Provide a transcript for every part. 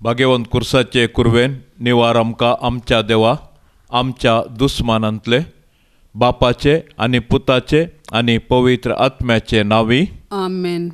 भाग्यवंत कुर्साचे कुरवेन निवार आमकां आमच्या देवा आमच्या दुस्मानांतले बापाचे आनी पुताचे आनी पवित्र आत्म्याचे नांवी आमेन.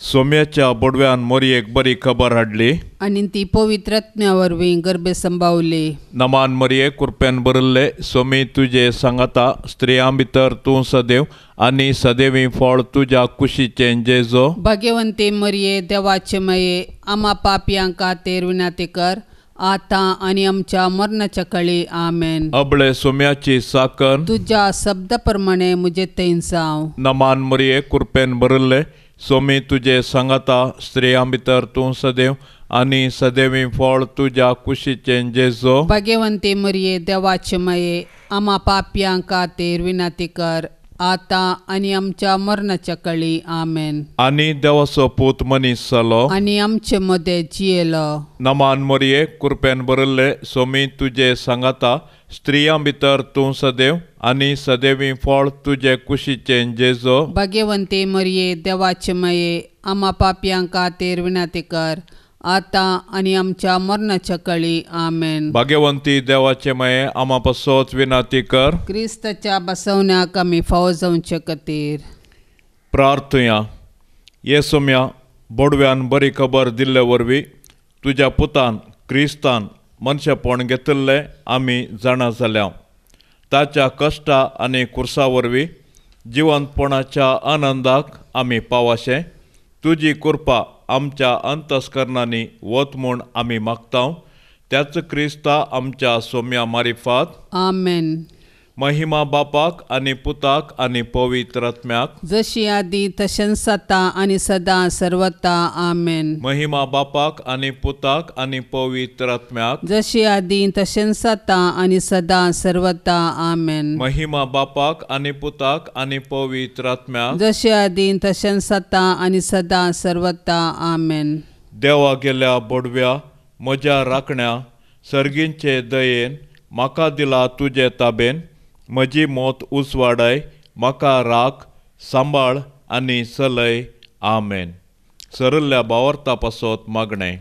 सोम्याच्या बोडव्यान मोरयेक बरी खबर हाडली आनी ती पवित्र आत्म्या वरवीं गर्भे संभावली. नमान मरये कुरप्यान भरिल्ले सोमी तुजे सांगाता, स्त्रियां भितर तूं सदैव आनी सदैवी फळ तुज्या कुशीचें जेजो. भाग्यवंती मरये देवाचे मये आमा पापयां खातीर विनंती कर आतां आनी आमच्या मरणाच्या कळी. आमेन. अबळे सोम्याची साकन तुज्या शब्दा प्रमाणे म्हजे थंय जावं. नमान मरये कुरपेन भरिल्ले सोमी तुजे सांगाता, स्त्रियां भितर तूं सदैव आनी सदैवी फळ तुज्या कुशीचें जेजो. भाग्यवंती मरये देवाचे मये आमा पापयां खातीर विनंती कर आतां आनी आमच्या मरणाच्या कळी. आमेन. आनी देवाचो पूत मनीस जालो आनी आमचे मदें जियेलो. नमान मरये कुरपेन भरिल्ले सोमी तुजे सांगाता, स्त्रियां भितर तूं सदैव आनी सदैवी फळ तुजे कुशीचें जेजो. भाग्यवंती मरये देवाचे मये आमा पापयां खातीर विनंती कर आतां आनी आमच्या मरणाच्या कळी. आमेन. भाग्यवंती देवाचे मये आमा पासत विनंती कर. क्रिस्ताच्या बसवण्याक आमी फावो जावचे खातीर प्रार्थुया. ये सोम्या बोडव्यान बरी खबर दिल्ले वरवीं तुज्या पुतान क्रिस्तान मनशेपण घेतिल्लें आमी जाणा जाल्या. ताच्या कश्टा आनी कुर्सा वरवीं जिवंतपणाच्या आनंदाक आमी पावाशें तुजी कृपा आमच्या अंतस्करणांनी वत म्हूण आमी मागता. त्याच क्रिस्ता आमच्या सोम्या मारिफात. आमेन. महिमा बापाक आनी पुताक आनी पवित्र आत्म्याक, जशी आदी तशेंच आतां आनी सदां सर्वता. आमेन. महिमा बापाक आनी पुताक आनी पवित्र आत्म्याक, जशी आदी तशेंच आतां आनी सदां सर्वता. आमेन. महिमा बापाक आनी पुताक आनी पवित्र आत्म्याक, जशी आदी तशेंच आतां आनी सदां सर्वता. आमेन. देवा गेल्या बोडव्या म्हज्या राखण्या सर्गींचे दयेन म्हाका दिला तुजे ताबेन, म्हजी मौत उजवाडाय म्हाका राख सांबाळ आनी चलय. आमेन. सरल्या बावर्ता पासत मागणें.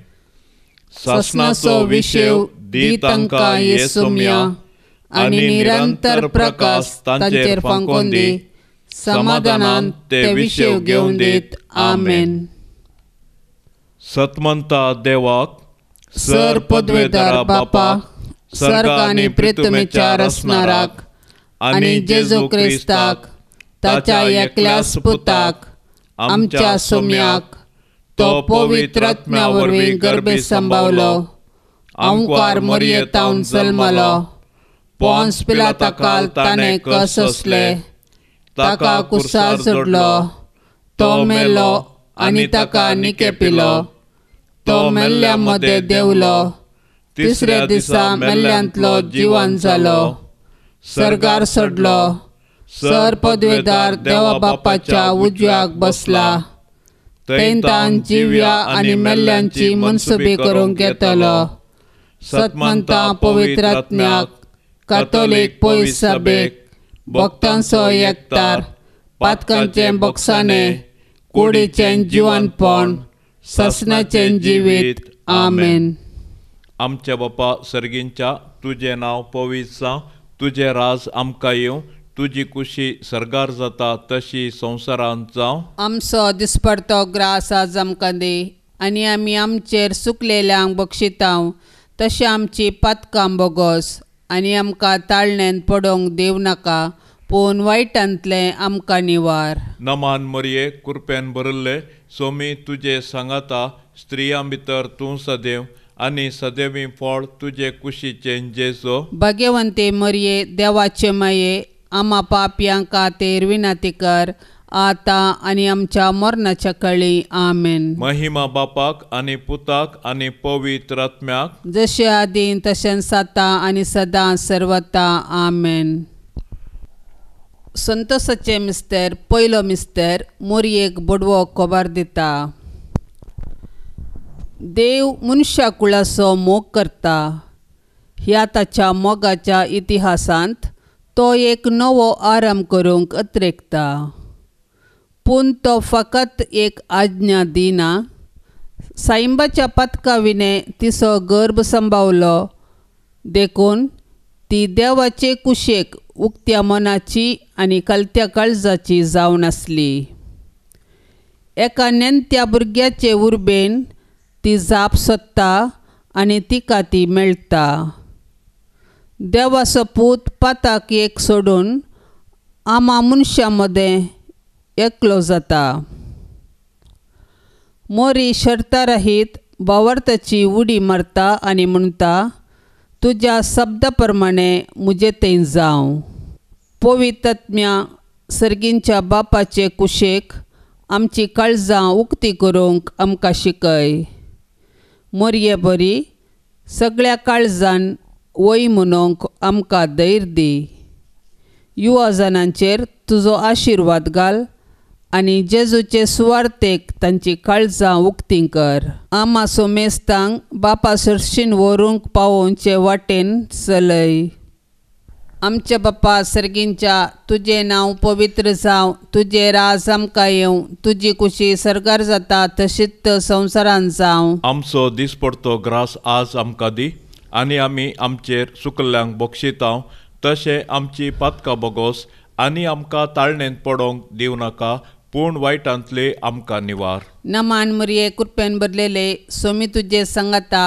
सासणाचो विशेव दी तांकां ये सोम्या आनी निरंतर प्रकाश तांचेर फांकोवन दी, समाधानान ते विशेव घेवन दीत. आमेन. सतमंता देवाक सर पदवेदार बापा सर्ग आनी पृथ्वीच्या रचणाराक आनी जेजू क्रिस्ताक ताच्या एकल्याच पुताक आमच्या सोम्याक तो पवित्र आत्म्या वरवीं गर्भे संभावलो, आंकार मरयेतावन जल्मलो, पोन्स पिलाता काल ताणें कस सोंसले, ताका कुर्सार जोडलो, तो मेलो आनी ताका निके पिलो, तो मेल्ल्या मदें देंवलो, तिसऱ्या दिसा मेल्ल्यांतलो जिवन जालो, सर्गार सोडलो, सर पदवेदार देवा बापाच्या उजव्याक बसला, थंय जिव्या आनी मेल्ल्यांची मनसुबी करूंक येतलो. सतमंता पवित्र आत्म्याक कातोलीक पयस सभेक भक्तांचो एकतार पातकांचें बक्षाणें कुडीचें जिवनपण ससनाचें जिवीत. आमेन. आमच्या बापा सर्गींच्या तुजें नांव पवित्र जावं, तुजें राज आमकां येवं, तुजी कुशी सर्गार जाता तशी संवसारांत जावं. आमचो दिसपडतो ग्रास आज आमकां दी आनी आमी आमचेर सुकलेल्यांक बक्षितांव तशें आमची पातकां बोगोस आनी आमकां ताळण्यान पडोवंक दिवं नाका पूण वायटांतलें आमकां निवार. नमान मरये कुरपेन भरिल्ले सोमी तुजे सांगाता, स्त्रियां भितर तूं सदैव आनी सदैवी फळ तुजे कुशीचें जेजो. भाग्यवंती मरये देवाचे माये आमा पापयां खातीर विनंती कर आतां आनी आमच्या मरणाच्या कळी. आमेन. महिमा बापाक आनी पुताक आनी पवित्र आत्म्याक, जशे आदीं तशेंच आतां आनी सदां सर्वता. आमेन. संतोषाचे मिस्तर पयलो मिस्तर मोरयेक बोडवो खबर दिता. देव मनशा कुळाचो मोग करता. ह्या ताच्या मोगाच्या इतिहासांत तो एक नवो आराम करूंक अत्रेकता, पूण तो फकत एक आज्ञा दिना, साईंबाच्या पदका विणे तिचो गर्भ संभावलो देखून ती देवाचे कुशेक उक्त्या मनाची आनी कलत्या काळजाची जावन आसली. एका नेणत्या भुरग्याचे उर्बेन ती जाप सोदता आनी तिका ती मेळटा. देवाचो पूत पाताक एक सोडून आमा मनशां मदें एकलो जाता. मोरी शर्तारहीत भावार्थाची उडी मारता आनी म्हणटा, तुज्या शब्दा प्रमाणे म्हजे थंय जावं. पवित्रत्म्या सर्गींच्या बापाचे कुशेक आमची काळजां उक्ती करूंक आमकां शिकय. मोरये बरी सगळ्या काळजान वय म्हणूंक आमकां धैर्य दी. युवा जाणांचेर तुजो आशिर्वाद घाल आनी जेजूचे सुवार्थेक तांची काळजां उक्ती कर. आमा सोमेस्तांक बापा सरशीन व्हरूंक पावोवचे वाटेन चलय. आमच्या बापा सर्गींच्या, तुजें नांव पवित्र जावं, तुजें राज आमकां येवं, तुजी कुशी सर्गार जाता तशीच संवसारांत जावं. आमचो दिसपडतो ग्रास आज आमकां दी आनी आमी आमचेर सुकल्ल्यांक बक्षितांव तशें आमची पातकां बोगोस आनी आमकां ताळणेंत पडोवंक दिवं नाका, पूण वायटांतले आमकां निवार. नमान मरिये, कृपेन भरलेले, सोमी तुजे सांगाता,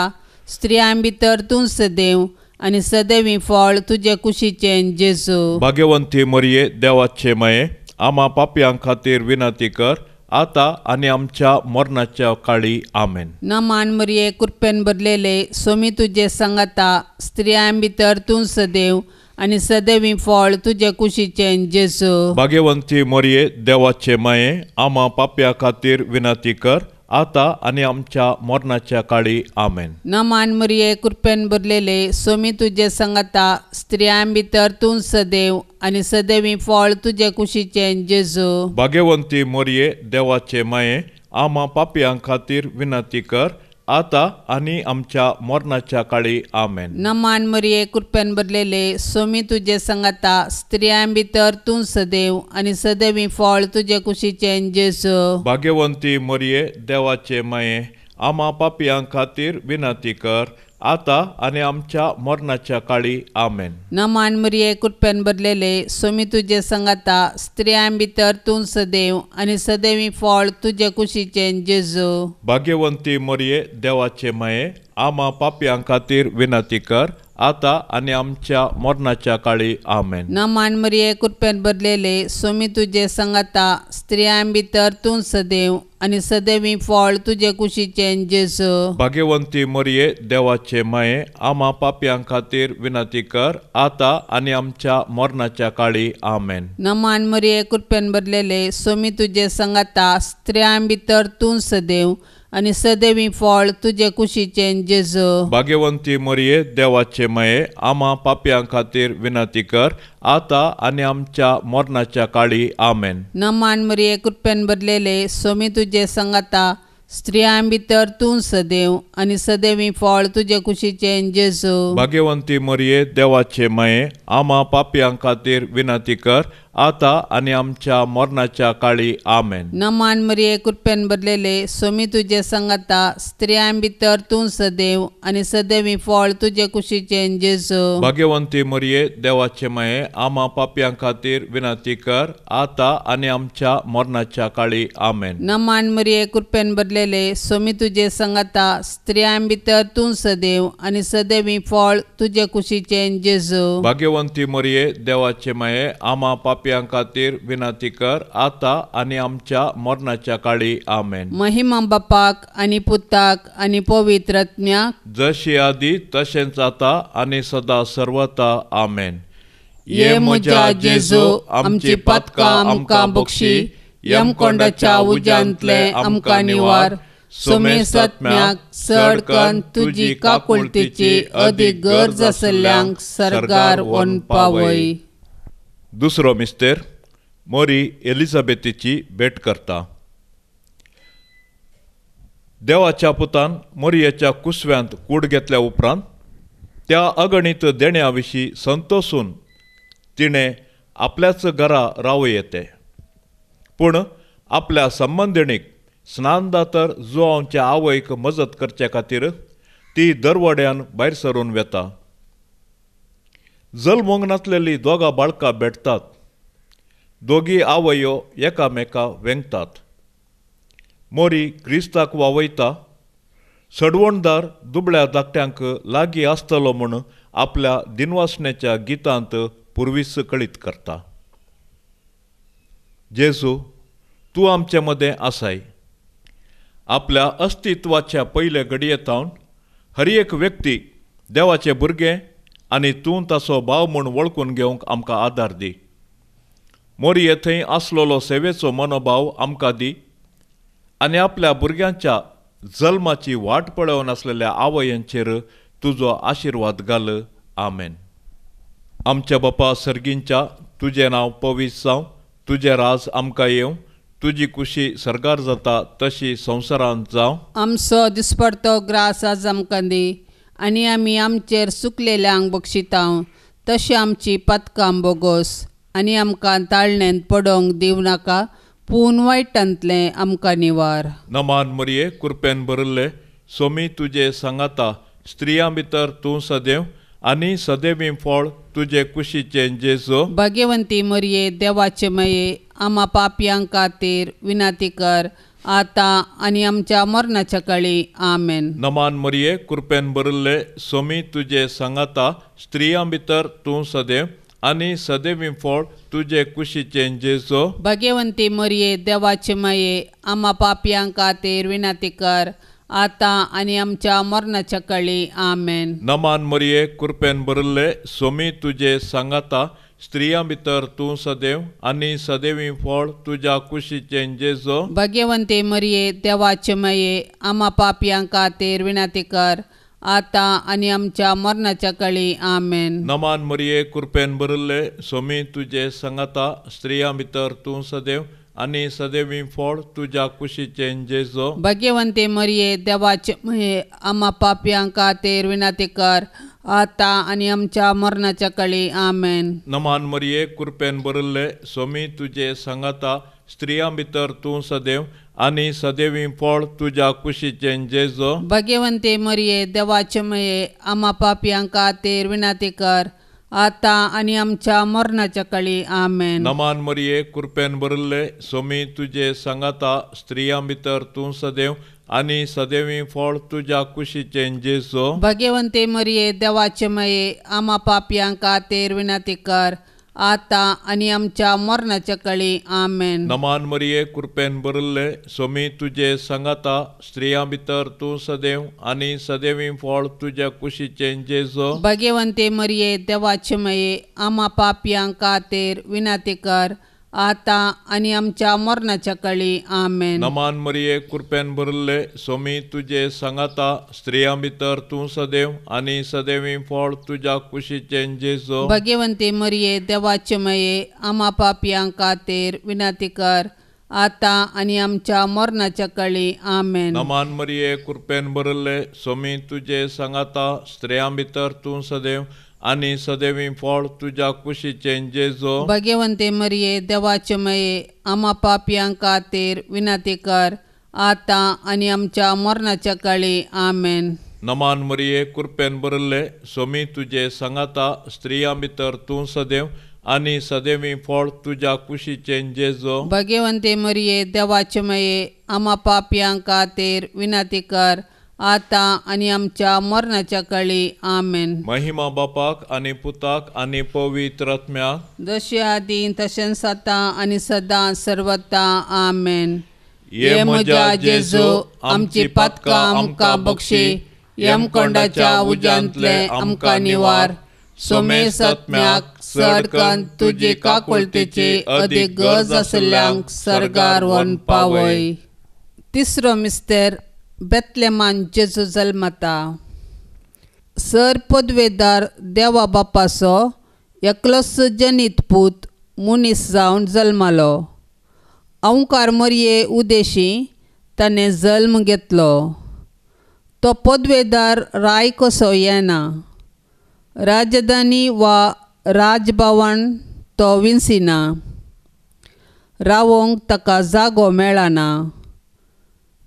स्त्रियां भितर तूं सदैव आनी सदैवी फळ तुजे कुशीचें जेजू. भाग्यवंती मरिये, देवाचे माये, आमा पापयां खातीर विनंती कर आतां आनी आमच्या मरणाच्या काळी. आमेन. नमान मरिये, कृपेन भरलेले, सोमी तुजे सांगाता, स्त्रियां भितर तूं सदैव आनी सदैवी फळ तुजे कुशीचें जेजू. भाग्यवंती मरिये, देवाचे माये, आमा पापया खातीर विनंती कर आतां आनी आमच्या मरणाच्या काळी. आमेन. नमान मरिये, कृपेन भरलेले, सोमी तुजे सांगाता, स्त्रियां भितर तूं सदैव आनी सदैवी फळ तुजे कुशीचें जेजू. भाग्यवंती मरिये, देवाचे माये, आमा पापयां खातीर विनंती कर आतां आनी आमच्या मरणाच्या काळी. आमेन. नमान मरिये, कृपेन भरलेले, सोमी तुजे सांगाता, स्त्रियां भितर तूं सदैव आनी सदैवी फळ तुजे कुशीचें जेजू. भाग्यवंती मरिये, देवाचे माये, आमा पापयां खातीर विनंती कर आतां आनी आमच्या मरणाच्या काळी. आमेन. नमान मरिये, कृपेन भरलेले, सोमी तुजे सांगाता, स्त्रियां भितर तूं सदैव आनी सदैवी फळ तुजे कुशीचें जेजू. भाग्यवंती मरिये, देवाचे माये, आमा पापयां खातीर विनंती कर आतां आनी आमच्या मरणाच्या काळी. आमेन. नमान मरिये, कृपेन भरलेले, सोमी तुजे सांगाता, स्त्रियां भितर तूं सदैव आनी सदैवी फळ तुजे कुशीचें जेजू. भाग्यवंती मरिये, देवाचे माये, आमा पापयां खातीर विनंती कर आतां आनी आमच्या मरणाच्या काळी. आमेन. नमान मरिये, कृपेन भरलेले, सोमी तुजे सांगाता, स्त्रियां भितर तूं सदैव आनी सदैवी फळ तुजे कुशीचें जेजू. भाग्यवंती मरिये, देवाचे माये, आमा पापयां खातीर विनंती कर आतां आनी आमच्या मरणाच्या काळी. आमेन. नमान मरिये, कृपेन भरलेले, सोमी तुजे सांगाता, स्त्रियां भितर तूं सदैव आनी सदैवी फळ तुजे कुशीचें जेजू. भाग्यवंती मरिये, देवाचे माये, आमा पापयां खातीर विनंती कर आतां आनी आमच्या मरणाच्या काळी. आमेन. नमान मरिये, कृपेन भरलेले, सोमी तुजे सांगाता, स्त्रियां भितर तूं सदैव आनी सदैवी फळ तुजे कुशीचें जेजू. भाग्यवंती मरिये, देवाचे माये, आमा पापयां खातीर विनंती कर आतां आनी आमच्या मरणाच्या काळी. आमेन. नमान मरिये, कृपेन भरलेले, सोमी तुजे सांगाता, स्त्रियां भितर तूं सदैव आनी सदैवी फळ तुजे कुशीचें जेजू. भाग्यवंती मरिये, देवाचे माये, आमा पापयां खातीर विनंती कर आतां आनी आमच्या मरणाच्या काळी. आमेन. महिमा बापाक आनी पुताक आनी पवित्र आत्म्याक, जशी आदी तशेंच आतां आनी सदा सर्वता. आमेन. ये म्हज्या जेजू, आमची पातकां आमकां बक्षी, यमकोंडाच्या उज्यांतले आमकां निवार, सोमेसात्म्याक चड कन्न तुजी काकुळतेची अदीक गरज आसल्ल्यांक सर्गार व्हरून पावय. दुसरो मिस्तेर मोरी एलिझाबेथीची भेट करता. देवाच्या पुतान मोरयेच्या कुसव्यांत कूड घेतल्या उपरांत त्या अगणीत देण्या विशीं संतोसून तिणें आपल्याच घरा रावं येते, पूण आपल्या संबंदिणीक स्नानदातर जुआंवच्या आवयक मजत करचे खातीर ती दरवड्यान भायर सरून वेता. जल्मूंक नासलेली दोगां बाळकां भेटतात. दोगी आवयो एकामेका वेंगतात. मोरी क्रिस्ताक वावयता. सडवणदार दुबळ्या धाकट्यांक लागीं आसतलो म्हूण आपल्या दिनवासण्याच्या गितांत पुर्वीच कळीत करता. जेजू, तूं आमचे मदें आसाय. आपल्या अस्तित्वाच्या पयले घडये थावन हर एक व्यक्ती देवाचे भुरगें आनी तूं ताचो भाव म्हूण वळखून घेवंक आमकां आदार दी. मोरये थंय आसलेलो सेवेचो मनोभाव आमकां दी आनी आपल्या भुरग्यांच्या जल्माची वाट पळोवन आसलेल्या आवयांचेर तुजो आशिर्वाद घाल. आमेन. आमच्या बापा सर्गींच्या, तुजें नांव पवित्र जावं, तुजें राज आमकां येवं, तुजी कुशी सर्गार जाता तशी संवसारांत जावं. आमचो दिसपडतो ग्रास आज आमकां दी आनी आमी आमचेर सुकलेल्यांक बक्षितांव तशें आमची पातकां बोगोस आनी आमकां ताळण्यांत पडोवंक दिवं नाका, पूण वायटांतलें आमकां निवार. नमान मरिये, कृपेन भरिल्ले, सोमी तुजे सांगाता, स्त्रियां भितर तूं सदैव आनी सदैवी फळ तुजे कुशीचें जेजू. भाग्यवंती मरिये, देवाचे मये, आमा पापयां खातीर विनंती कर आतां आनी आमच्या मरणाच्या काळी. आमेन. नमान मरिये, कृपेन भरिल्ले, सोमी तुजे सांगाता, स्त्रियां भितर तूं सदैव आनी सदैवी फळ तुजे कुशीचें जेजू. भाग्यवंती मरिये, देवाचे माये, आमा पापयां खातीर विनंती कर आतां आनी आमच्या मरणाच्या काळी. आमेन. नमान मरिये, कृपेन भरिल्ले, सोमी तुजे सांगाता, स्त्रियां भितर तूं सदैव आनी सदैवी फळ तुज्या कुशीचें जेजू. भाग्यवंती मरिये, देवाचे माये, आमा पापयां खातीर विनंती कर आतां आनी आमच्या मरणाच्या काळी. आमेन. नमान मरिये, कृपेन भरिल्ले, सोमी तुजे सांगाता, स्त्रियां भितर तूं सदैव आनी सदैवी फळ तुज्या कुशीचें जेजू. भाग्यवंती मरिये, देवाचे माये, आमा पापयां खातीर विनंती कर आतां आनी आमच्या मरणाच्या काळी. आमेन. नमान मरिये, कृपेन भरिल्ले, सोमी तुजे सांगाता, स्त्रियां भितर तूं सदैव आनी सदैवी फळ तुज्या कुशीचें जेजू. भाग्यवंती मरिये, देवाचे माये, आमा पापयां खातीर विनंती कर आतां आनी आमच्या मरणाच्या काळी. आमेन. नमान मरिये, कृपेन भरिल्ले, सोमी तुजे सांगाता, स्त्रियां भितर तूं सदैव आनी सदैवी फळ तुज्या कुशीचें जेजू. भाग्यवंती मरिये, देवाचे माये, आमा पापयां खातीर विनंती कर आतां आनी आमच्या मरणाच्या काळी. आमेन. नमान मरिये, कृपेन भरिल्ले, सोमी तुजे सांगाता, स्त्रियां भितर तूं सदैव आनी सदैवी फळ तुज्या कुशीचें जेजू. भाग्यवंती मरिये, देवाचे माये, आमा पापयां खातीर विनंती कर आतां आनी आमच्या मरणाच्या काळी. आमेन. नमान मरिये, कृपेन भरिल्ले, सोमी तुजे सांगाता, स्त्रियां भितर तूं सदैव आनी सदैवी फळ तुज्या कुशीचें जेजू. भाग्यवंती मरिये, देवाचे माये, आमा पापयां खातीर विनंती कर आतां आनी आमच्या मरणाच्या काळी. आमेन. नमान मरिये, कृपेन भरिल्ले, सोमी तुजे सांगाता, स्त्रियां भितर तूं सदैव आनी सदैवी फळ तुज्या कुशीचें जेजू. भाग्यवंती मरिये, देवाचे माये, आमा पापयां खातीर विनंती कर आतां आनी आमच्या मरणाच्या काळी. आमेन. नमान मरिये, कृपेन भरिल्ले, सोमी तुजे सांगाता, स्त्रियां भितर तूं सदैव आनी सदैवी फळ तुज्या कुशीचें जेजू. भाग्यवंती मरिये, देवाचे माये, आमा पापयां खातीर विनंती कर आतां आनी आमच्या मरणाच्या काळी. आमेन. महिमा बापाक आनी पुताक आनी पवित्र आत्म्याक, जशें आदीं तशेंच आतां आनी सदां सर्वता. आमेन. हे म्हज्या जेजू, आमची पातकां आमकां बक्षी, यमकोंडाच्या उज्यांतलें आमकां निवार, सोमेसत्म्याक चड कन्न तुजी काकुळतेची अदीक गरज आशिल्ल्यांक सर्गार व्हरून पावय. तिसरो मिस्तेर, बेतलेमान जेजू जल्मता. सर पदवेदार देवा बापाचो एकलोच जनीत पूत मनीस जावन जल्मालो. अंवकार मरये उदेशी ताणें जल्म घेतलो. तो पदवेदार राय कसो येना, राजधानी वा राजभवन तो विंसिना, रावोंक ताका जागो मेळना.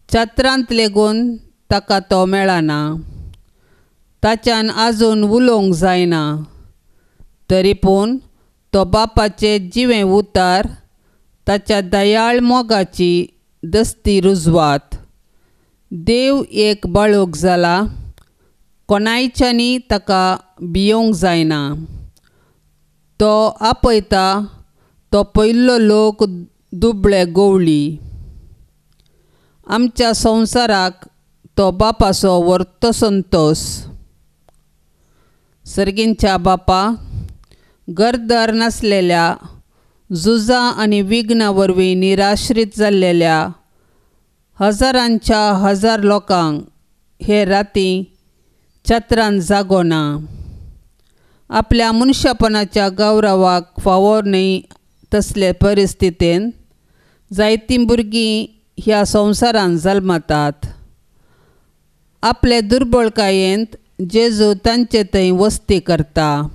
छात्रांत लेगून ताका तो मेळना. ताच्यान आजून उलोवंक जायना, तरी पूण तो बापाचे जिवें उतार ताच्या दयाळ मोगाची दस्ती रुजवात. देव एक बाळूक जाला, कोणायच्यांनी ताका भियोंक जायना. तो आपयता तो पयलो लोक दुबळे गोवळी. आमच्या संवसाराक तो बापाचो वर्तो संतोस. सर्गींच्या बापा, घरदार नासलेल्या, झुजां आनी विघ्नां वरवीं निराश्रीत जाल्लेल्या हजारांच्या हजार लोकांक हे राती छत्रान जागो ना. आपल्या मनशापणाच्या गौरवाक फावो न्हय तसले परिस्थितीन जायतीं भुरगीं ह्या संवसारान जल्मतात. आपले दुर्बळकायेंत जेजू तांचे थंय वस्ती करता.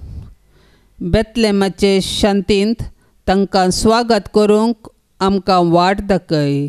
बेतलेमाचे शांतींत तांकां स्वागत करूंक आमकां वाट दाखय.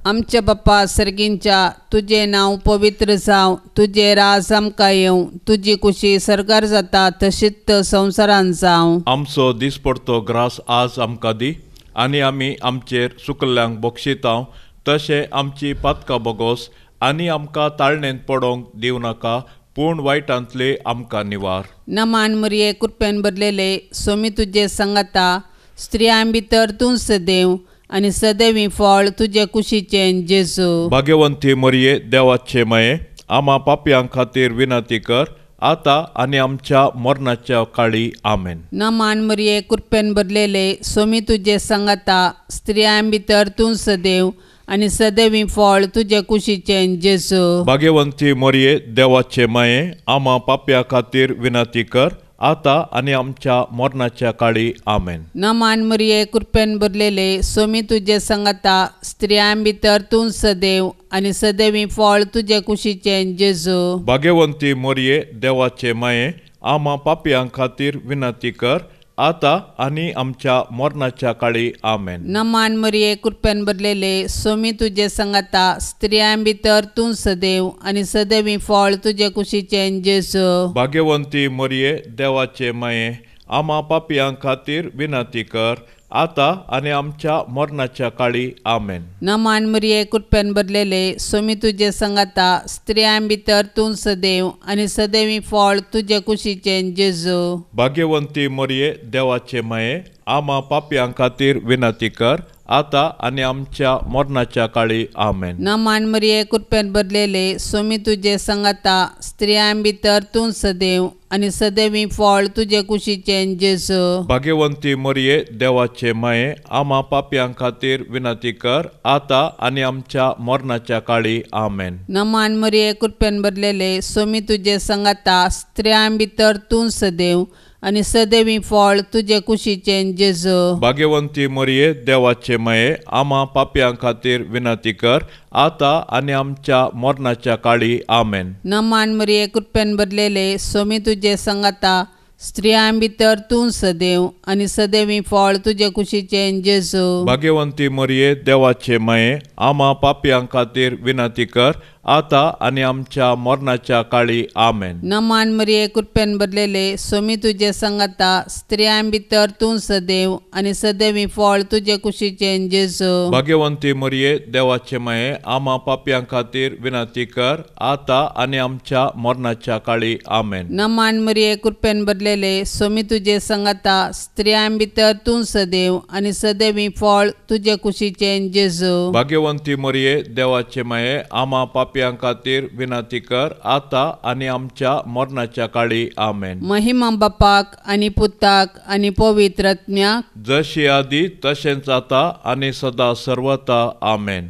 आमच्या बापा सर्गींच्या, तुजें नांव पवित्र जावं, तुजें राज आमकां येवं, तुजी कुशी सर्गार जाता तशीच संवसारान जावं. आमचो दिसपडतो ग्रास आज आमकां दी, आनी आमी आमचेर सुकल्ल्यांक बक्षितांव तशें आमची पातकां बोगोस, आनी आमकां ताळणेंत पडोंक दिवं नाका, पूण वायटांतले आमकां निवार. नमान मरिये, कृपेन भरलेले, सोमी तुजे सांगाता, स्त्रियां भितर तूं सदैव आनी सदैवी फळ तुजे कुशीचें जेजू. भाग्यवंती मरिये, देवाचे माये, आमा पापयां खातीर विनंती कर, आतां आनी आमच्या मरणाच्या काळी. आमेन. नमान मरिये, कृपेन भरलेले, सोमी तुजे सांगाता, स्त्रियां भितर तूं सदैव आनी सदैवी फळ तुजे कुशीचें जेजू. भाग्यवंती मरिये, देवाचे माये, आमा पापया खातीर विनंती कर, आतां आनी आमच्या मरणाच्या काळी. आमेन. नमान मरिये, कृपेन भरलेले, सोमी तुजे सांगाता, स्त्रियां भितर तूं सदैव आनी सदैवी फळ तुजे कुशीचें जेजू. भाग्यवंती मरिये, देवाचे माये, आमा पापयां खातीर विनंती कर, आतां आनी आमच्या मरणाच्या काळी. आमेन. नमान मरिये, कृपेन भरलेले, सोमी तुजे सांगाता, स्त्रियां भितर तूं सदैव आनी सदैवी फळ तुजे कुशीचें जेजू. भाग्यवंती मरिये, देवाचे माये, आमा पापयां खातीर विनंती कर, आतां आनी आमच्या मरणाच्या काळी. आमेन. नमान मरिये, कृपेन भरलेले, सोमी तुजे सांगाता, स्त्रियां भितर तूं सदैव आनी सदैवी फळ तुजे कुशीचें जेजू. भाग्यवंती मरिये, देवाचे माये, आमा पापयां खातीर विनंती कर, आतां आनी आमच्या मरणाच्या काळी. आमेन. नमान मरिये, कृपेन भरलेले, सोमी तुजे सांगाता, स्त्रियां भितर तूं सदैव आनी सदैवी फळ तुजे कुशीचें जेजू. भाग्यवंती मरिये, देवाचे माये, आमा पापयां खातीर विनंती कर, आतां आनी आमच्या मरणाच्या काळी. आमेन. नमान मरिये, कृपेन भरलेले, सोमी तुजे सांगाता, स्त्रियां भितर तूं सदैव आनी सदैवी फळ तुजे कुशीचें जेजू. भाग्यवंती मरिये, देवाचे माये, आमा पापयां खातीर विनंती कर, आतां आनी आमच्या मरणाच्या काळी. आमेन. नमान मरिये, कृपेन भरलेले, सोमी तुजे सांगाता, स्त्रियां भितर तूं सदैव आनी सदैवी फळ तुजे कुशीचें जेजू. भाग्यवंती मरिये, देवाचे माये, आमा पापयां खातीर विनंती कर, आतां आनी आमच्या मरणाच्या काळी. आमेन. नमान मरिये, कृपेन भरलेले, सोमी तुजे सांगाता, स्त्रियां भितर तूं सदैव आनी सदैवी फळ तुजे कुशीचें जेजू. भाग्यवंती मरिये, देवाचे माये, आमा पापयां खातीर विनंती कर, आतां आनी आमच्या मरणाच्या काळी. आमेन. नमान मरिये, कृपेन भरलेले, सोमी तुजे सांगाता, स्त्रियां भितर तूं सदैव आनी सदैवी फळ तुजे कुशीचें जेजू. भाग्यवंती मरिये, देवाचे माये, आमा पापयां खातीर विनंती कर, आतां आनी आमच्या मरणाच्या काळी. आमेन. महिमा बापाक आनी पुताक आनी पवित्र आत्म्याक, जशी आदी तशेंच आतां आनी सदा सर्वता. आमेन.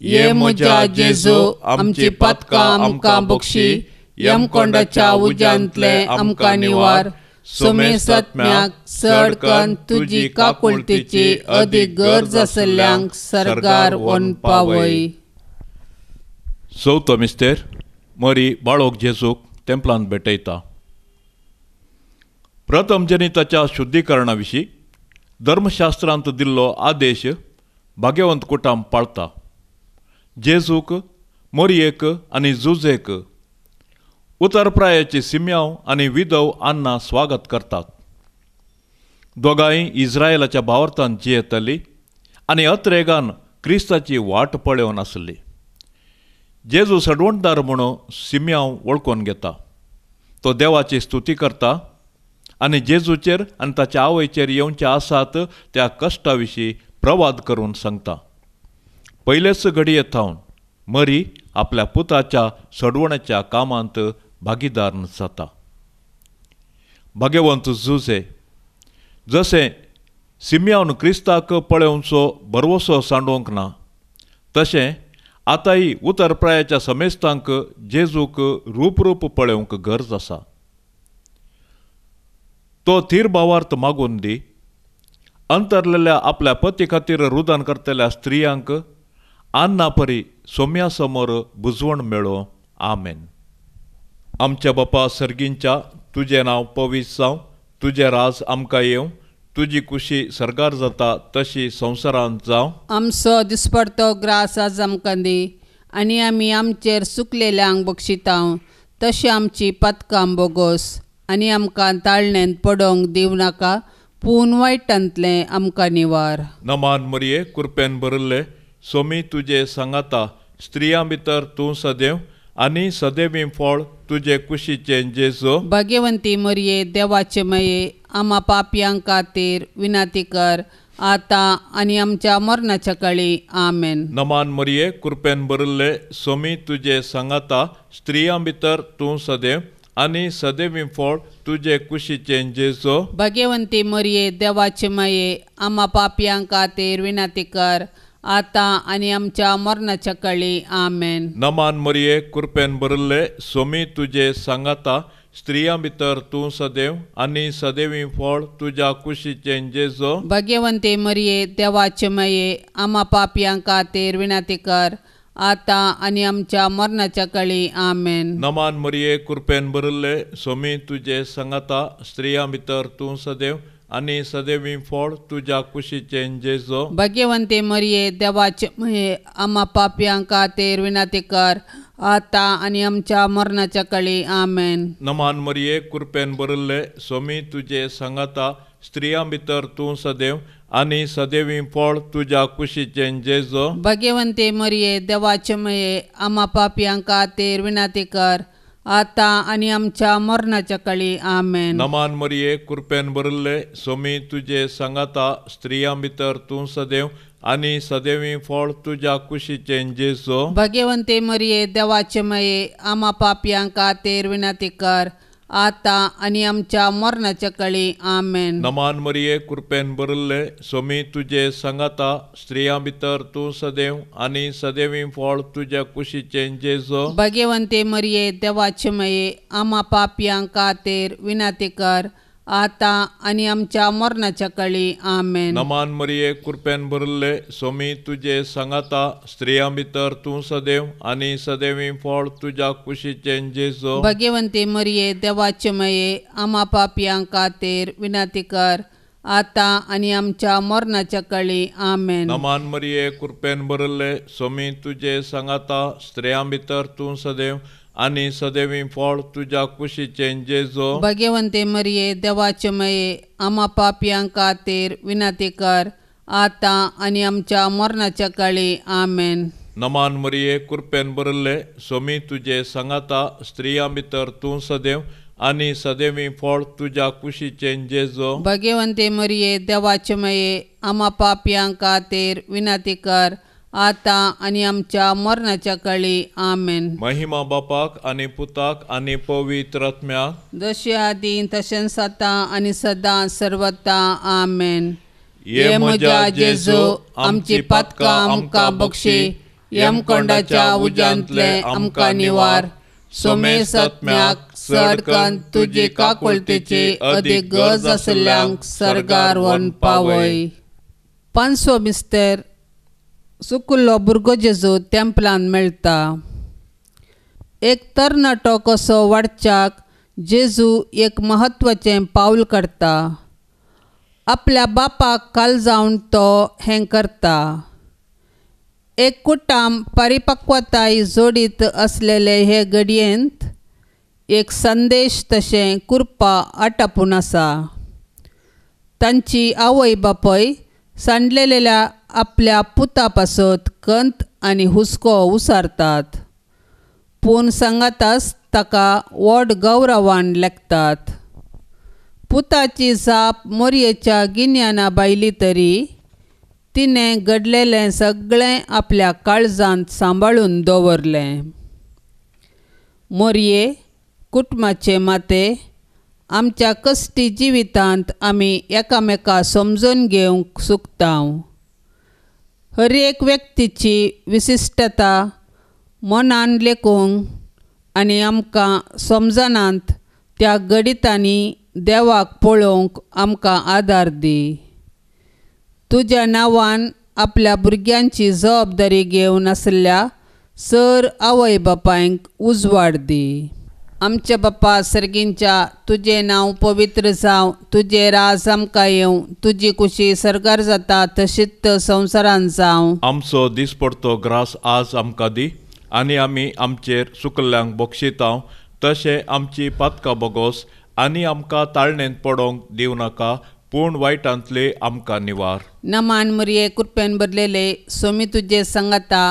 ये म्हज्या जेजू, आमची पातकां आमकां बक्षी, यमकोंडाच्या उज्यांतले आमकां निवार, सोमेसात्म्याक चड कन्न तुजी काकुळतीची अदीक गरज आसल्ल्यांक सर्गार व्हरून पावय. चवथो मिस्तेर मरी बाळोक जेजूक तेंपलांत भेटयता. प्रथम जनिताच्या शुद्धीकरणा विशीं धर्मशास्त्रांत दिल्लो आदेश भाग्यवंत कुटाम पाळता. जेजूक, मोरयेक आनी जुजेक उतरप्रायाची सिम्यांव आनी विधव आन्ना स्वागत करतात. दोगांय इस्रायलाच्या भावार्थान जियेतली आनी अत्रेगान क्रिस्ताची वाट पळोवन आसली. जेजू सडवणदार म्हणून सिम्यांव वळखून घेता. तो देवाची स्तुती करता आनी जेजूचेर आनी ताच्या आवयचेर येवचे आसात त्या कश्टा विशीं प्रवाद करून सांगता. पयलेच घडये थावन मरी आपल्या पुताच्या सडवण्याच्या कामांत भागीदार जाता. भाग्यवंत जुजे जशें सिम्यावन क्रिस्ताक पळोवचो भरवसो सांडोवंक ना तशें आतांय उतरप्रायाच्या समेस्तांक जेजूक रूपरूप पळोवंक गरज आसा. तो थीर भावार्थ मागून दी. अंतरलेल्या आपल्या पती खातीर रुदान करतल्या स्त्रियांक आन्ना परी सोम्या समोर बुजवण मेळो. आमेन. आमच्या बापा सर्गींच्या, तुजें नांव पवित्र जावं, तुजें राज आमकां येवं, तुजी कुशी सरकार जाता तशी संवसारांत जावं. आमचो दिसपडतो ग्रास आज आमकां दी आनी आमी आमचेर सुकलेल्यांक बक्षितांव तशी आमची पथकां बोगोस आनी आमकां ताळणेंत पडोवंक दिवं नाका पूण वायटांतलें आमकां निवार. नमान मरये, कृपेन भरिल्ले, सोमी तुजे सांगाता, स्त्रियां भितर तूं सदैव आनी सदैवी फळ तुजे कुशीचें जेजू. भाग्यवंती मरये, देवाचे मये, आमा पापयां खातीर विनंती कर आतां आनी आमच्या मरणाच्या काळी. आमेन. नमान मरये, कृपेन भरिल्ले, सोमी तुजे सांगाता, स्त्रियां भितर तूं सदैव आनी सदैवी फळ तुजे कुशीचें जेजू. भाग्यवंती मरये, देवाचे मये, आमा पापयां खातीर विनंती कर आतां आनी आमच्या मरणाच्या काळी. आमेन. नमान मरये, कृपेन भरिल्ले, सोमी तुजे सांगाता, स्त्रियां भितर तूं सदैव आनी सदैवी फळ तुज्या कुशीचें जेजू. भाग्यवंती मरये, देवाचे मये, आमा पापयां खातीर विनंती कर आतां आनी आमच्या मरणाच्या काळी. आमेन. नमान मरये, कृपेन भरिल्ले, सोमी तुजे सांगाता, स्त्रियां भितर तूं सदैव आनी सदैवी फळ तुज्या कुशीचें जेजू. भाग्यवंती मरये, देवाचे मये, आमा पापयां खातीर विनंती कर आतां आनी आमच्या मरणाच्या काळी. आमेन. नमान मरये, कृपेन भरिल्ले, सोमी तुजे सांगाता, स्त्रियां भितर तूं सदैव आनी सदैवी फळ तुज्या कुशीचें जेजू. भाग्यवंती मरये, देवाचे मये, आमा पापयां खातीर विनंती कर आतां आनी आमच्या मरणाच्या काळी. आमेन. नमान मरये, कृपेन भरिल्ले, सोमी तुजे सांगाता, स्त्रियां भितर तूं सदैव आनी सदैवी फळ तुज्या कुशीचें जेजू. भाग्यवंती मरये, देवाचे मये, आमा पापयां खातीर विनंती कर आतां आनी आमच्या मरणाच्या काळी. आमेन. नमान मरये, कृपेन भरिल्ले, सोमी तुजे सांगाता, स्त्रियां भितर तूं सदैव आनी सदैवी फळ तुज्या कुशीचें जेजू. भाग्यवंती मरये, देवाचे मये, आमा पापयां खातीर विनंती कर आतां आनी आमच्या मरणाच्या काळी. आमेन. नमान मरये, कृपेन भरिल्ले, सोमी तुजे सांगाता, स्त्रियां भितर तूं सदैव आनी सदैवी फळ तुज्या कुशीचें जेजू. भाग्यवंती मरये, देवाचे मये, आमा पापयां खातीर विनंती कर आतां आनी आमच्या मरणाच्या काळी. आमेन. नमान मरये, कृपेन भरिल्ले, सोमी तुजे सांगाता, स्त्रियां भितर तूं सदैव आनी सदैवी फळ तुज्या कुशीचें जेजू. भाग्यवंती मरये, देवाचे मये, आमा पापयां खातीर विनंती कर आतां आनी आमच्या मरणाच्या काळी. आमेन. नमान मरये, कृपेन भरिल्ले, सोमी तुजे सांगाता, स्त्रियां भितर तूं सदैव आनी सदैवी फळ तुज्या कुशीचें जेजू. भाग्यवंती मरये, देवाचे मये, आमा पापयां खातीर विनंती कर आतां आनी आमच्या मरणाच्या काळी. आमेन. महिमा बापाक आनी पुताक आनी पवित्र आत्म्याक, जशें आदीं तशेंच आतां आनी सदां सर्वता. आमेन. हे म्हज्या जेजू, आमची पातकां आमकां बक्षी, यमकोंडाच्या उज्यांतले आमकां निवार, सोमेसत्म्याक चडकन तुजी काकुळतेची अदीक गरज आशिल्ल्यांक सर्गार व्हरून पावय. पांचवो मिस्तेर सुकुल्लो भुरगो जेजू तेंपलान मेळटा. एक तरणाटो कसो वाडच्याक जेजू एक म्हत्वाचें पावल काडटा. आपल्या बापाक काल जावन तो हें करता. एक कुटाम परिपक्वताय जोडीत असलेले हे घडयेंत एक संदेश तशें कुरपा आटापून आसा. तांची आवय बापय सांडलेल्या आपल्या पुता पासत कंत आनी हुस्को उसारतात, पूण सांगाताच ताका व्हड गौरवान लेखतात. पुताची जाप मोरयेच्या गिन्याना भायली तरी तिणें घडलेलें सगळें आपल्या काळजांत सांबाळून दवरलें. मोरये कुटुंबाचे माते, आमच्या कश्टी जिवितांत आमी एकामेका समजून घेवंक चुकता. हर एक व्यक्तीची विशिश्टता मनान लेखूंक आनी आमकां समजनात त्या गणितांनी देवाक पळोवंक आमकां आदार दी. तुज्या नांवान आपल्या भुरग्यांची जबाबदारी घेवन आशिल्ल्या सर आवय बापायंक उजवाड दी. आमच्या बापा सर्गींच्या, तुजें नांव पवित्र जावं, तुजें राज आमकां येवं, तुजी कुशी सर्गार जाता तशीच संवसारांत जावं. आमचो दिसपडतो ग्रास आज आमकां दी आनी आमी आमचेर सुकल्ल्यांक बक्षितांव तशें आमची पातकां बोगोस आनी आमकां ताळणेंत पडोवंक दिवं नाका, पूण वायटांतले आमकां निवार. नमान मुरये, कृपेन भरलेले, सोमी तुजे सांगाता,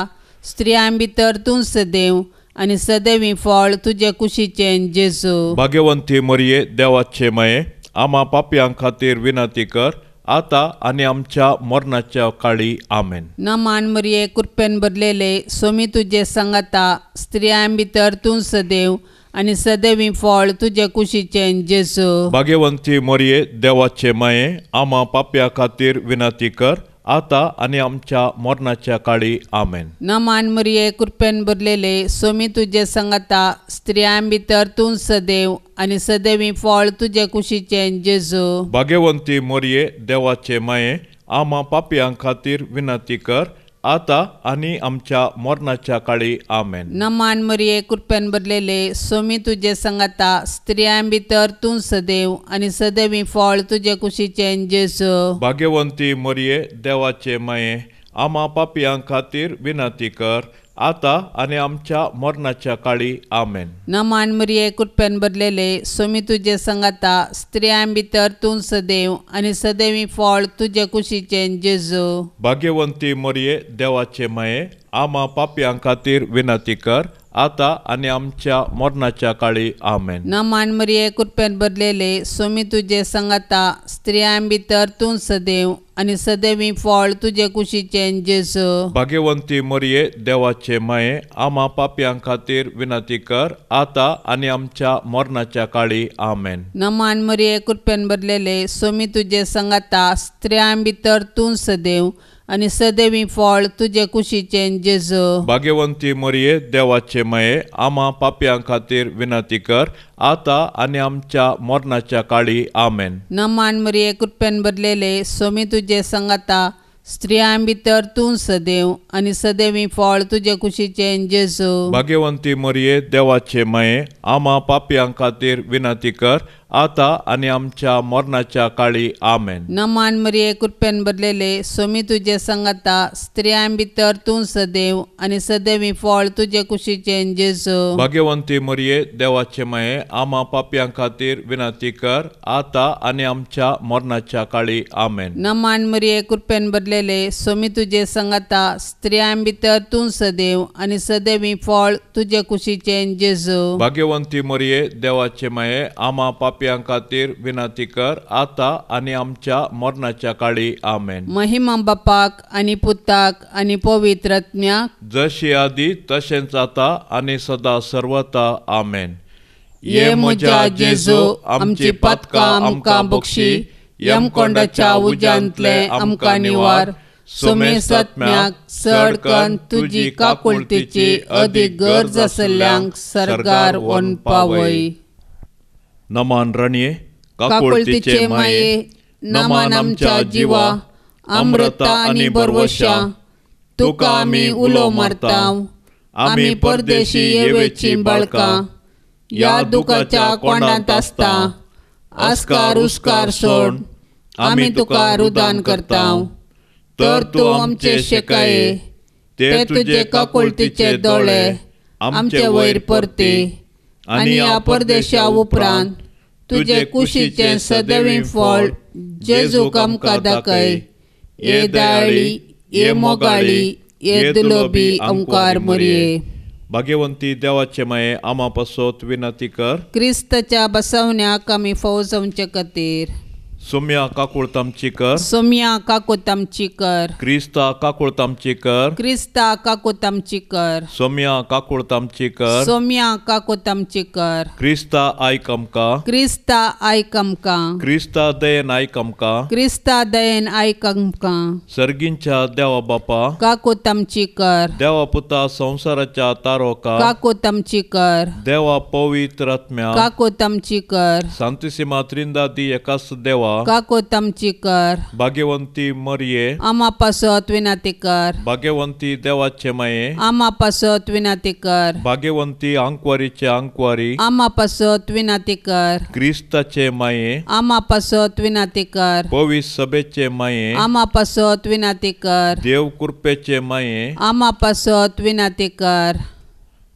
स्त्रियां भितर तूं सदैव आनी सदैवी फळ तुजे कुशीचें जेजू. भाग्यवंती मरये, देवाचे माये, आमा पापयां खातीर विनंती कर आतां आनी आमच्या मरणाच्या काळी. आमेन. नमान मरये, कृपेन भरलेले, सोमी तुजे सांगाता, स्त्रियां भितर तूं सदैव आनी सदैवी फळ तुजे कुशीचें जेजू. भाग्यवंती मरये, देवाचे माये, आमा पापया खातीर विनंती कर आतां आनी आमच्या मरणाच्या काळी. आमेन. नमान मरये, कृपेन भरलेले, सोमी तुजे सांगाता, स्त्रियां भितर तूं सदैव आनी सदैवी फळ तुजे कुशीचें जेजू. भाग्यवंती मरये, देवाचे माये, आमा पापयां खातीर विनंती कर आतां आनी आमच्या मरणाच्या काळी. आमेन. नमान मरये, कृपेन भरलेले, सोमी तुजे सांगाता, स्त्रियां भितर तूं सदैव आनी सदैवी फळ तुजे कुशीचें जेजू. भाग्यवंती मरये, देवाचे माये, आमा पापयां खातीर विनंती कर आतां आनी आमच्या मरणाच्या काळी. आमेन. नमान मरये, कृपेन भरलेले, सोमी तुजे सांगाता, स्त्रियां भितर तूं सदैव आनी सदैवी फळ तुजे कुशीचें जेजू. भाग्यवंती मरये, देवाचे माये, आमा पापयां खातीर विनंती कर आतां आनी आमच्या मरणाच्या काळी. आमेन. नमान मरये, कृपेन भरलेले, सोमी तुजे सांगाता, स्त्रियां भितर तूं सदैव आनी सदैवी फळ तुजे कुशीचें जेजू. भाग्यवंती मरये, देवाचे माये, आमा पापयां खातीर विनंती कर आतां आनी आमच्या मरणाच्या काळी. आमेन. नमान मरये, कृपेन भरलेले, सोमी तुजे सांगाता, स्त्रियां भितर तूं सदैव आनी सदैवी फळ तुजे कुशीचें जेजू. भाग्यवंती मरये, देवाचे माये, आमा पापयां खातीर विनंती कर आतां आनी आमच्या मरणाच्या काळी. आमेन. नमान मरये, कृपेन भरलेले, सोमी तुजे सांगाता, स्त्रियां भितर तूं सदैव आनी सदैवी फळ तुजे कुशीचें जेजू. भाग्यवंती मरये, देवाचे माये, आमा पापयां खातीर विनंती कर आतां आनी आमच्या मरणाच्या काळी. आमेन. नमान मरये, कृपेन भरलेले, सोमी तुजे सांगाता, स्त्रियां भितर तूं सदैव आनी सदैवी फळ तुजे कुशीचें जेजू. भाग्यवंती मरये, देवाचे माये, आमा पापयां खातीर विनंती कर आतां आनी आमच्या मरणाच्या काळी. आमेन. नमान मरये, कृपेन भरलेले, सोमी तुजे सांगाता, स्त्रियां भितर तूं सदैव आनी सदैवी फळ तुजे कुशीचें जेजू. भाग्यवंती मरये, देवाचे माये, आमा पापयां खातीर विनंती कर आतां आनी आमच्या मरणाच्या काळी. आमेन. महिमा बापाक आनी पुताक आनी पवित्र आत्म्याक, जशी आदी तशेंच आतां आनी सदा सर्वता. आमेन. ये म्हज्या जेजू, आमची पातकां आमकां बक्षी, यमकोंडाच्या उज्यांतले आमकां निवार, सोमेसात्म्याक चड कन्न तुजी काकुळतीची अदीक गरज आसल्ल्यांक सर्गार व्हरून पावय. नमान रणये, काकुळतीचे माये, नमान आमच्या जिवा, अमृता आनी बरवशा, तुका आमी उलो मारता, आमी परदेशी येवेची बाळकां, ह्या दुखाच्या कोंडांत आसता, आस्कार उस्कार सोड आमी तुका रुदान करता, तर तूं आमचे शेकाये ते तुजे काकुळतीचे दोळे आमचे वयर परती आनी ह्या परदेशा उपरांत तुजे कुशीचें सदैवी फळ जेजूक आमकां दाखय. ये दयाळी, ये मोगाळी, ये दुलोबी अंकार मोरये. भाग्यवंती देवाचे माये आमा पासत विनंती कर. क्रिस्ताच्या बसवण्याक आमी फौजवचे खातीर. सोम्या काकुळत आमची कर. सोम्या काकुळत आमची कर. क्रिस्ता काकुळत आमची कर. क्रिस्ता काकुळत आमची कर. सोम्या काकुळत आमची कर. सोम्या काकुळत आमची कर. क्रिस्ता आयक आमकां. क्रिस्ता आयक आमकां. क्रिस्ता दयेन आयक आमकां. क्रिस्ता दयेन आयक आमकां. सर्गींच्या देवा बापा काकुळत आमची कर. देवा पुता संवसाराच्या तारोका काकुळत आमची कर. देवा पवित्र आत्म्या काकुळत आमची कर. सांतिसिमा त्रिंदादी एकाच देवा काकुळत आमची कर. भाग्यवंती मरिये आमा पासत विनंती कर. भाग्यवंती देवाचे माये आमा पासत विनंती कर. भाग्यवंती आंकवारीचे आंकवारी आमा पासत विनंती कर. क्रिस्ताचे माये आमा पासत विनंती कर. पवित्र सभेचे माये आमा पासत विनंती कर. देव कृपेचे माये आमा पासत विनंती कर.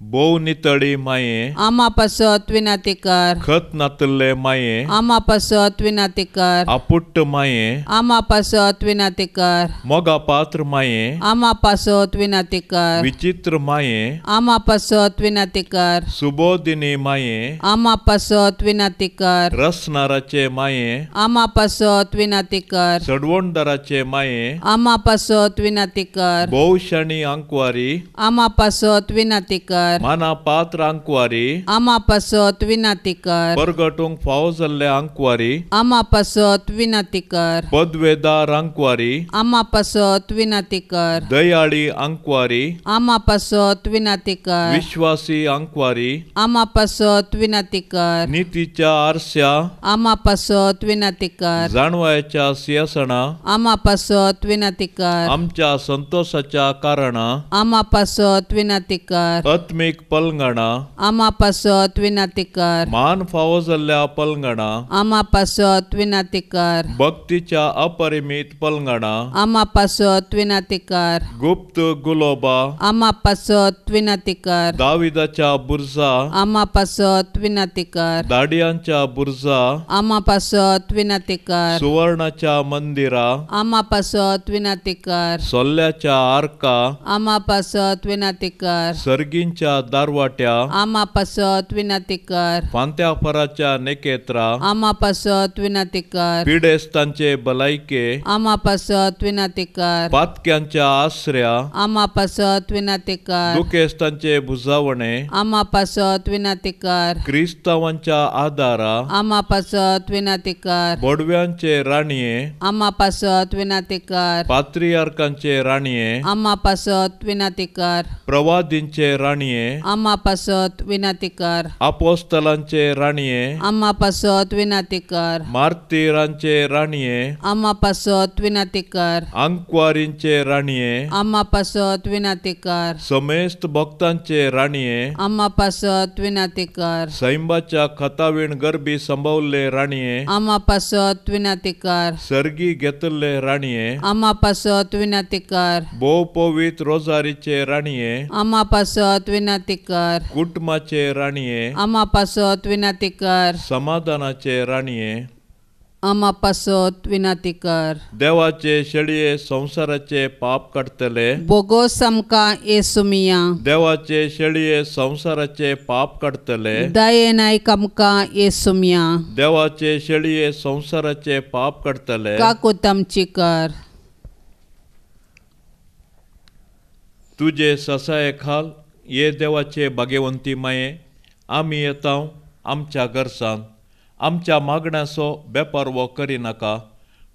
भोव नितळी माये आमा पासत विनंती कर. खत नातल्ले माये आमा पासत विनंती कर. आपुट्ट माये आमा पासत विनंती कर. मोगा पात्र माये आमा पासत विनंती कर. विचित्र माये आमा पासत विनंती कर. सुबोधिनी माये आमा पासत विनंती कर. रसनाराचे माये आमा पासत विनंती कर. सडवणदाराचे माये आमा पासत विनंती कर. भोवशाणी आंकवारी आमा पासत विनंती कर. माना पात्र आंकवारी आमा पासत विनंती कर. परगटूंक फावो जाल्ले आंकवारी आमा पासत विनंती कर. पदवेदार आंकवारी आमा पासत विनंती कर. दयाळी आंकवारी आमा पासत विनंती कर. विश्वासी आंकवारी आमा पासत विनंती कर. नितीच्या आरस्या आमा पासत विनंती कर. जाणवायच्या सिंहासना आमा पासत विनंती कर. आमच्या संतोषाच्या कारणा आमा पासत विनंती कर. आत्मीक पलंगणा आमा पासत विनंती कर. मान फावो जाल्ल्या पलंगणा आमा पासत विनंती कर. भक्तीच्या अपरिमीत पलंगणा आमा पासत विनंती कर. गुप्त गुलोबा आमा पासत विनंती कर. दाविदाच्या बुर्जा आमा पासत विनंती कर. दाडियांच्या बुर्जा आमा पासत विनंती कर. सुवर्णाच्या मंदिरा आमा पासत विनंती कर. सोल्ल्याच्या आर्का आमा पासत विनंती कर. सर्गींच्या दारवाट्या आमा पासत विनंती कर. फांत्या फराच्या नेकेत्रा आमा पासत विनंती कर. पिडेस्तांचे भलायके आमा पासत विनंती कर. पातक्यांच्या आसऱ्या आमा पासत विनंती कर. दुखेस्तांचे भुजावणे आमा पासत विनंती कर. क्रिस्तावांच्या आदारा आमा पासत विनंती कर. बोडव्यांचे राणये आमा पासत विनंती कर. पात्रियार्कांचे राणये आमा पासत विनंती कर. प्रवादींचे राणये आमा पासत विनंती कर. आपोस्तलांचे राणये आमा पासत विनंती कर. मार्तीरांचे राणये आमा पासत विनंती कर. आंकवारींचे राणये आमा पासत विनंती कर. समेस्त भक्तांचे राणये आमा पासत विनंती कर. सैंबाच्या खतावीण गरबी संभवल्ले राणये आमा पासत विनंती कर. सर्गी घेतल्ले राणये आमा पासत विनंती कर. भोव पवित्र रोजारीचे राणये आमा पासत विनंती कर. कुटुंबाचे राणये आमा पासत विनंती कर. समाधानाचे राणये आमा पासत विनंती कर. देवाचे शेळये संवसाराचे पाप काडटले बोगोस आमकां येसुमिया. देवाचे शेळये संवसाराचे पाप काडटले दयेन आयक आमकां येसुमिया. देवाचे शेळये संवसाराचे पाप काडटले काकुळट आमची कर. तुजे ससाये खाल ये देवाचे भाग्यवंती माये आमी येता आमच्या घरसान आमच्या मागण्याचो बेपारवो करिनाका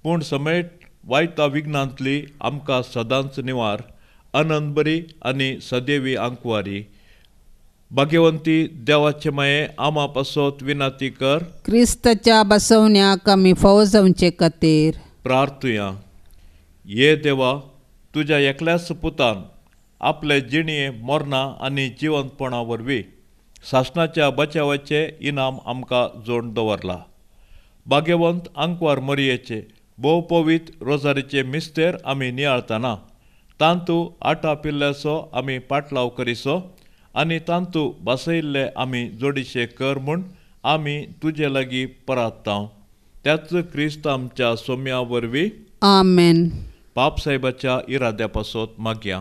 पूण समेट वायटा विघ्नांतली आमकां सदांच निवार. आनंद बरी आनी सदेवी आंकवारी भाग्यवंती देवाचे माये आमा पासत विनंती कर. क्रिस्ताच्या बसवण्याक आमी फावो जावचे खातीर प्रार्थुया. ये देवा, तुज्या एकल्याच पुतान आपले जिणये मरणां आनी जिवंतपणा वरवीं सासणाच्या बचावाचें इनाम आमकां जोड दवरला. भाग्यवंत आंकवार मरयेचे भोव पवित्र रोजारीचे मिस्तेर आमी नियाळतना तांतू आटा पिल्ल्याचो आमी पाटलाव करिसो आनी तांतू बसयल्ले आमी जोडीशे कर म्हूण आमी तुजे लागीं परात्तांव. त्याच क्रिस्त आमच्या सोम्या वरवीं. आमेन. पाप साहेबाच्या इराद्या पासत मागया.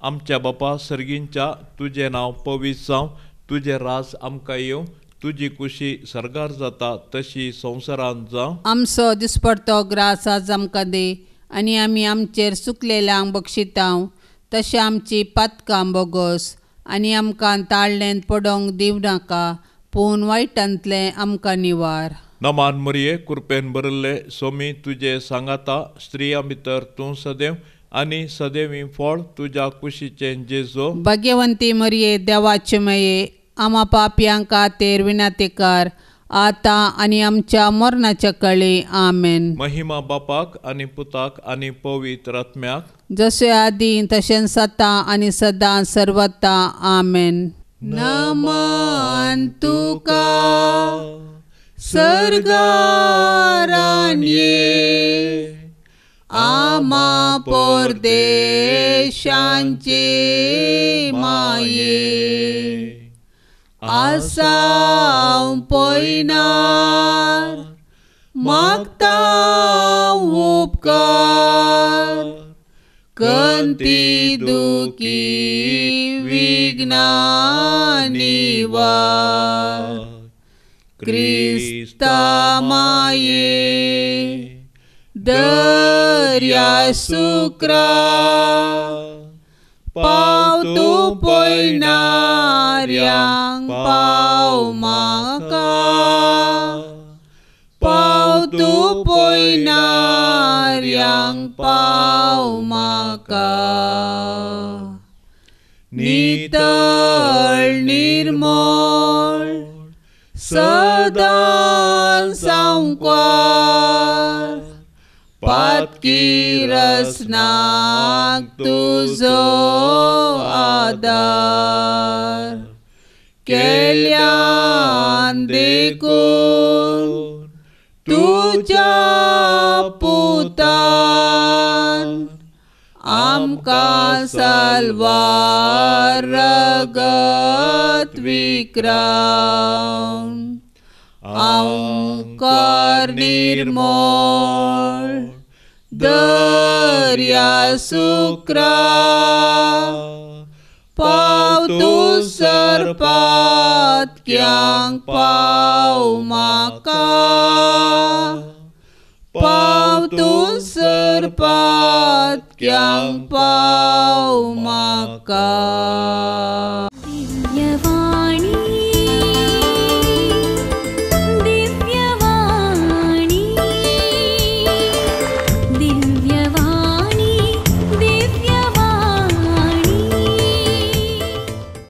आमच्या बापा सर्गींच्या, तुजें नांव पवित्र जावं, तुजें राज आमकां येवं, तुजी कुशी सर्गार जाता तशी संवसारांत जावं. आमचो दिसपडतो ग्रास आज आमकां दी आनी आमी आमचेर चुकलेल्यांक बक्षितांव तशें आमची पातकां बोगोस आनी आमकां ताळ्ळेंत पडोंक दिवं नाका पूण वायटांतलें आमकां निवार. नमान मरिये, कृपेन भरिल्ले, सोमी तुजे सांगाता, स्त्रियां भितर तूं सदैव आनी सदैवी फळ तुज्या कुशीचें जेजो. भाग्यवंती मरिये, देवाचे मये, आमा पापयां खातीर विनंती आतां आनी आमच्या मरणाच्या कळी. आमेन. महिमा बापाक आनी पुताक आनी पवित्र आत्म्याक, जशें आदीं तशेंच आतां आनी सदां सर्वता. आमेन. नमन तुका सर्गारान्ये आमा परदेशांचे माये आसाव पयनार मागता उपकार कंती दुखी विघ्ना निवार क्रिस्ता माये दर्या सुक्रा पाव तूं पयनार्यांक पाव म्हाका पाव तूं पयनार्यांक पाव म्हाका. नितळ निर्मळ सदां सामकार पातकी रसनाक तुजो आदार केल्यान देखून तुज्या पुतान आमकां साल्वार रगत विक्रावन आमकां निर्मळ दर्या सुक्रा पाव तूं सरपातक्यांक पाव म्हाका पाव तूं सरपातक्यांक पाव म्हाका.